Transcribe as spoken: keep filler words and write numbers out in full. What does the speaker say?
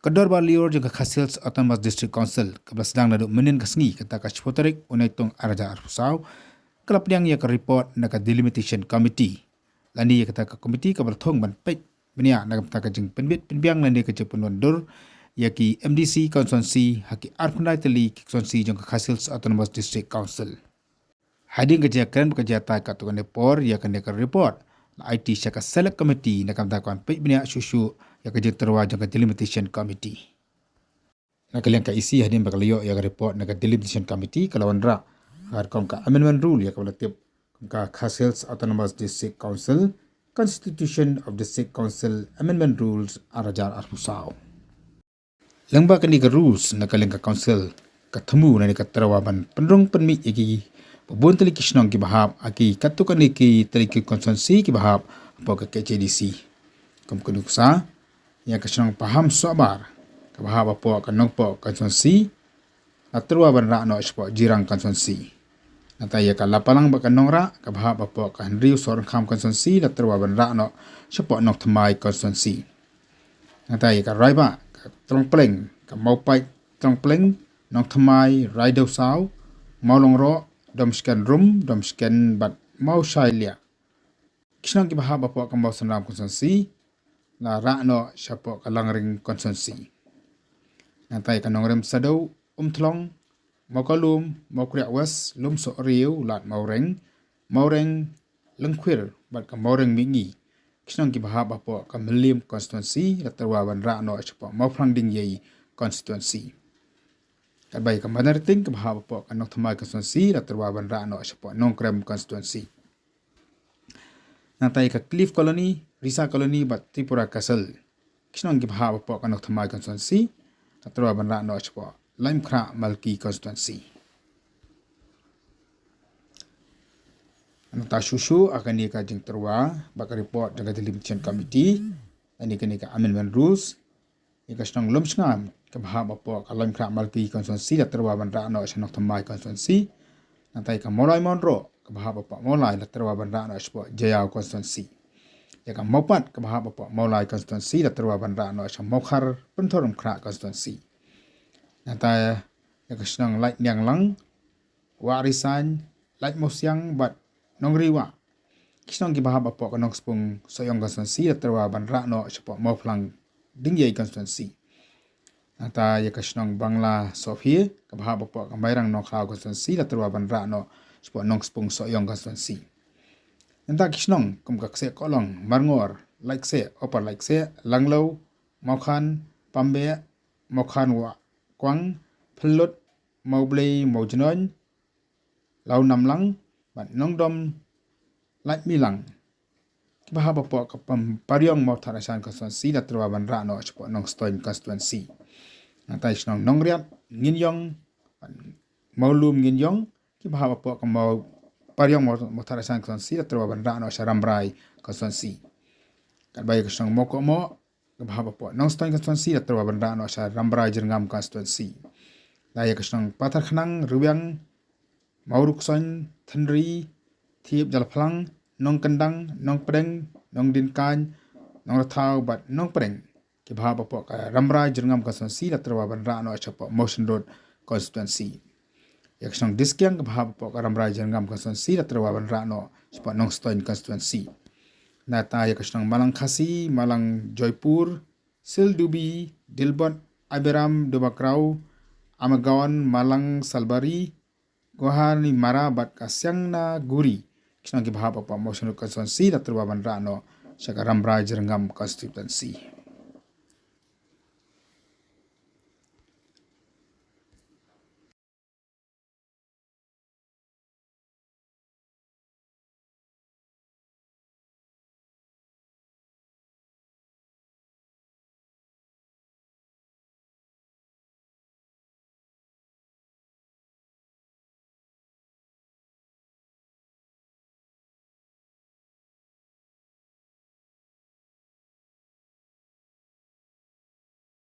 Ka Dorbar Lior jong ka Khasi Hills Autonomous District Council, kaba la sdang naduh mynhynnin ka sngi, kata ka shiphew tarik u Naitung arhajar arphew saw, ka la pdiang ïa ka report na ka Delimitation Committee. Lane ïa kata ka committee kaba la thung ban peit bniah na ka bynta ka jingpynbit pynbiang lane ka jingpynwandur ïa ki M D C constituency ha ki arphew khyndai tylli ki constituency jong ka Khasi Hills Autonomous District Council. Hadien ka jingkren bad ka jingïatai katto katne por ïa kane ka report, la aiti sha ka Select Committee na ka bynta ka ban peit bniah shuh shuh ïa ka jingtyrwa jong ka Delimitation Committee. Na ka liang ka E C, hadien ba ka la ïoh ïa ka report na ka Delimitation Committee, ka la wanrah ha ka rukom ka Amendment Rule, ïa kaba la tip kum ka Khasi Hills Autonomous District Council, Constitution of District Council Amendment Rules arhajar arphew saw. Lyngba kane ka rules, na ka liang ka council ka thmu lane ka tyrwa ban pynrung pynmih ïa kiba bun tylli ki shnong kiba hap ha ki katto katne ki tylli ki constituency kiba hap hapoh ka K H A D C. Kum ka nuksa, ïa ka shnong Pahamsoh Abar, kaba hap hapoh ka Nongpoh constituency, la tyrwa ban rah noh shapoh Jirang constituency. Nangta ïa ka Lapalang bad ka Nongrah, kaba hap hapoh ka Hynriewsohryngkham constituency, la tyrwa ban rah noh shapoh Nongthymmai constituency. Nangta ïa ka Raibah, ka Trongpleng, ka Mawpait Trongpleng, Nongthymmai, Raidewsaw, Mawlongroh, Domsken Rum, Domsken bad Mawshai Liah. Ki shnong kiba hap hapoh ka Mawsynram constituency, la rah noh shapoh ka Langring constituency. Nangta ïa ka Nongrim Sadew, Umthlong, Mawkalum, Mawkriah West, Lumsohriew, Lad Mawreng, Mawreng Lyngkhwir bad ka Mawreng Mihngi. Ki shnong kiba hap hapoh ka Mylliem constituency, la tyrwa ban rah noh shapoh Mawphlang Diengiei constituency. Katba ïa ka Mawryngkneng kaba hap hapoh ka Nongthymmai constituency, la tyrwa ban rah noh shapoh Nongkrem constituency. Nangta ïa ka Cliff Colony, Risa Colony bad Tripura Castle, ki shnong kiba hap hapoh ka Nongthymmai constituency, la tyrwa ban rah noh shapoh Laitumkhrah Malki constituency. Nangta shuh shuh ha kane ka jingtyrwa bad ka report jong ka Delimitation Committee, lane kane ka Amendment Rules, ïa ka shnong Lumshngaiñ kaba hap hapoh ka Laitumkhrah Malki constituency, la tyrwa ban rah noh sha Nongthymmai constituency. Nangta ïa ka Mawlai Mawnroh kaba hap hapoh Mawlai, la tyrwa ban rah noh shapoh Jaïaw constituency. Ïa ka Mawpat kaba hap hapoh Mawlai constituency, la tyrwa ban rah noh sha Mawkhar Pynthorumkhrah constituency. Nangta ïa ka shnong Laitnianglang, Wahrisain, Laitmawsiang bad Nongriwah, ki shnong kiba hap hapoh ka Nongspung Sohiong constituency, la tyrwa ban rah noh shapoh Mawphlang Diengiei constituency. Nangta ïa ka shnong Bangla Sohphi kaba hap hapoh ka Mairang Nongkhlaw constituency, la tyrwa ban rah noh shapoh Nongspung Sohiong constituency. Nangta ki shnong kum ka Kseh Kohlong, Marngor, Laitksheh, Upper Laitksheh, Langlew, Mawkhan, Pambeh, Mawkhan Wahkwang, Phyllut, Mawblei Mawjnoin, Lawnamlang bad Nongdom Laitmilang, kiba hap hapoh ka Pam-, Pariong Mawthadraishan constituency, la tyrwa ban rah noh shapoh Nongstoiñ constituency. Nangta ïa ka shnong Nongriat Nginïong bad Mawlum Nginïong, kiba hap hapoh ka Maw-, Pariong Maw-, Mawthadraishan constituency, la tyrwa ban rah noh sha Rambrai constituency. Katba ïa ka shnong Mawkohmoh kaba hap hapoh Nongstoiñ constituency, la tyrwa ban rah noh sha Rambrai Jyrngam constituency. Nangta ïa ka shnong Patharkhnang, Rwiang, Mawruksoiñ, Thynri, Thiep Jalphlang, Nongkyndang, Nongpdeng, Nongdienkaiñ, Nongrathaw bad Nongpdeng, kiba hap hapoh ka Rambrai Jyrngam constituency, la tyrwa ban rah noh shapoh Mawshynrut constituency. Ïa ka shnong Diskiang kaba hap hapoh ka Rambrai Jyrngam constituency, la tyrwa ban rah noh shapoh Nongstoiñ constituency. Nangta ïa ka shnong Malang Khasi, Malang Joypur, Sildubi, Dilbot, Abiram, Dubakraw, Amegaon, Malang Salbari, Gohanimara bad ka Siangnaguri, ki shnong kiba hap hapoh Mawshynrut constituency, la tyrwa ban rah noh sha ka Rambrai Jyrngam constituency.